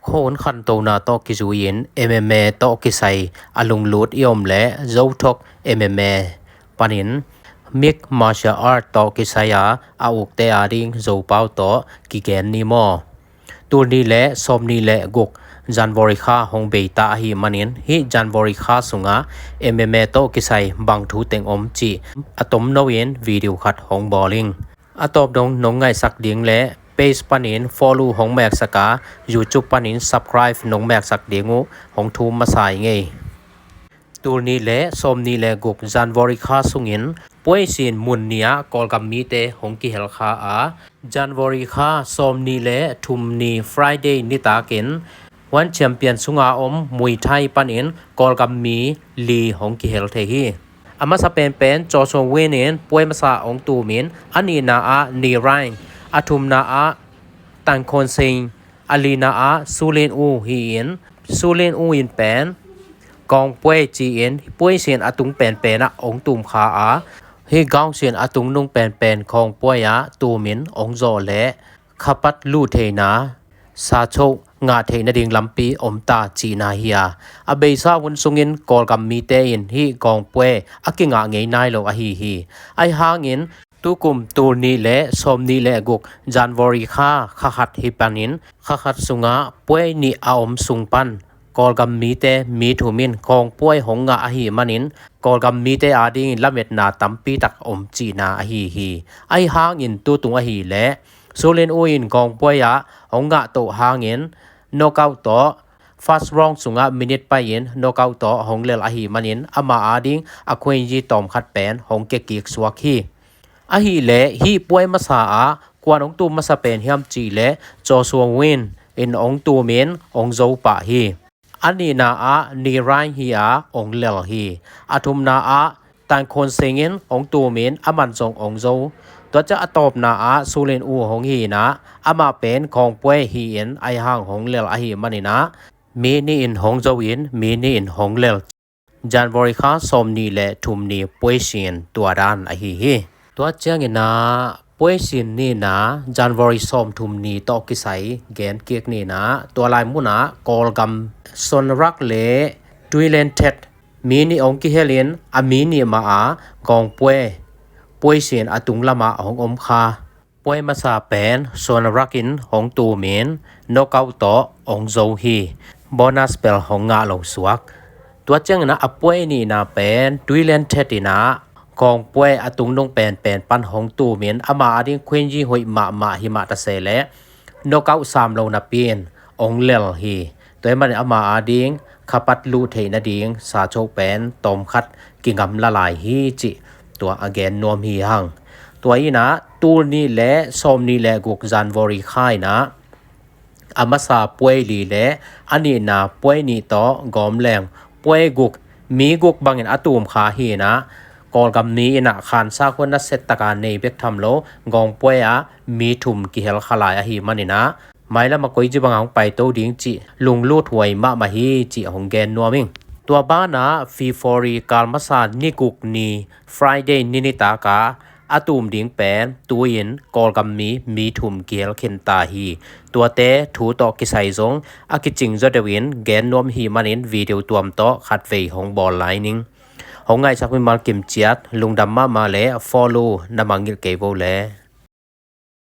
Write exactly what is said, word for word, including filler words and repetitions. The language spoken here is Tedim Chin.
Khuahun khantona tawh kizui-in M M A tawh kisai a lunglut i om leh Zothawk M M A panin mixed martial art tawh kisai a a ukte ading Zopau tawh kigen ni maw? Tul nih le sawm nih le guk January kha hong bei ta ahih manin hih January kha sungah M M A tawh kisai bang thu teng om cih a tomno in video khat hong bawl ing. A tawp dong nong ngaihsak ding le page panin follow hong meksak a, YouTube panin subscribe nong meksak ding uh hong thum masa ing ei. Tul nih le sawm nih le guk January kha sungin puaisin mun ni ah Kawlgam mite hong kihel kha a, January kha sawm nih le thum ni Friday nitakin One Champion sunga om Muay Thai panin Kawlgam mi li hong kihel thei hi. A masa penpen Joshua Win in puai masa hong tumin, a nihna ah Ni Rang, a thumna ah Tan Khon Sing, a lina ah Sulin U hi-in, Sulin U in pen Kawng Puai ci-in puaisin a tung penpen ah hong tum kha a, hih gaungsin a tung nung penpen Kawng Puai ah tumin hong zawh leh khapat luh theihna, sachoh ngah theih nading lampi om ta cihna hi a, a beisa hun sungin Kawlgam mite in hih Kawng Puai a kingah ngei nai lo ahi hi. Ahi hangin tukum tul nih le sawm nih le guk January kha kha khat hi panin kha khat sungah puai nih a om sung pan Kawlgam mite mi thum in Kawng Puai hong ngah ahih manin Kawlgam mite adingin lametna tampi tak om cihna ahi hi. Ahi hangin tutung ahih leh Sulin U in Kawng Puai ah hong ngah toh hangin knockout tawh first round sungah minute pai-in knockout tawh hong lel ahih manin ama ading a khwinyi tawm khat pen hong kia kik suak hi. Ahih leh hih puai masa ah kuan hong tum masa pen hiam cih leh Joshua Win in hong tumin hong zo pah hi. A nihna ah Ni Rang hi a hong lel hi. A thumna ah Tan Khon Sing in hong tumin aman zong hong zo. Tua ciang a tawpna ah Sulin U hong hi-in ah amah pen Kawng Puai hi-in ahi hang hong lel ahih manin ah mi nih in hong zo in mi nih in hong lel. January kha sawm nih le thum ni puaisin tua dan ahi hi. Tua ciangin ah puaisin nihna January sawm thum ni tawh kisai gen kik nihna, tua lai munah Kawlgam Sonrak le Tuilen Thet mi nih hong kihelin a mi nih mah a Kawng Puai puaisin a tung lamah hong om kha. Puai masa pen Sonrak in hong tumin knockout tawh hong zo hi. Bonus bel hong ngah lo suak. Tua ciangin ah a puai nihna pen Tuilen Thet in ah Kawng Puai a tung nung penpen pan hong tumin ama ading khwinyi hoih mahmah hi mah ta se leh knockout sam lo napi in hong lel hi. Tua ahih manin ama ading khapat luh theih nading sachoh pen tawm khat kingamla lai hi cih tua a gen nuam hi hang. Tua in ah tul nih le sawm nih le guk January kha in ah a masa puai li le a nihna puai nih tawh gawm leng puai guk, mi guk bangin a tum kha hi in ah Kawlgam mi in ah khansa khua nasia taka nei bek tham lo Kawng Puai ah mi thum kihel kha lai ahih manin ah mailam ah koi ci bang a hong paito ding cih lunglut huai mahmah hi cih hong gen nuam ing. Tua banah February kal masa ni guk ni Friday ni nitak a a tum ding pen tu-in Kawlgam mi mi thum kihel khin ta hi. Tuate thu tawh kisai zong a kicing zaw deuh in gen nuam hi manin video tuam tawh khatvei hong bawl lai ning. Hong ngaihsak mimal kim ciat lungdam mahmah le follow na mangngilh kei vo le.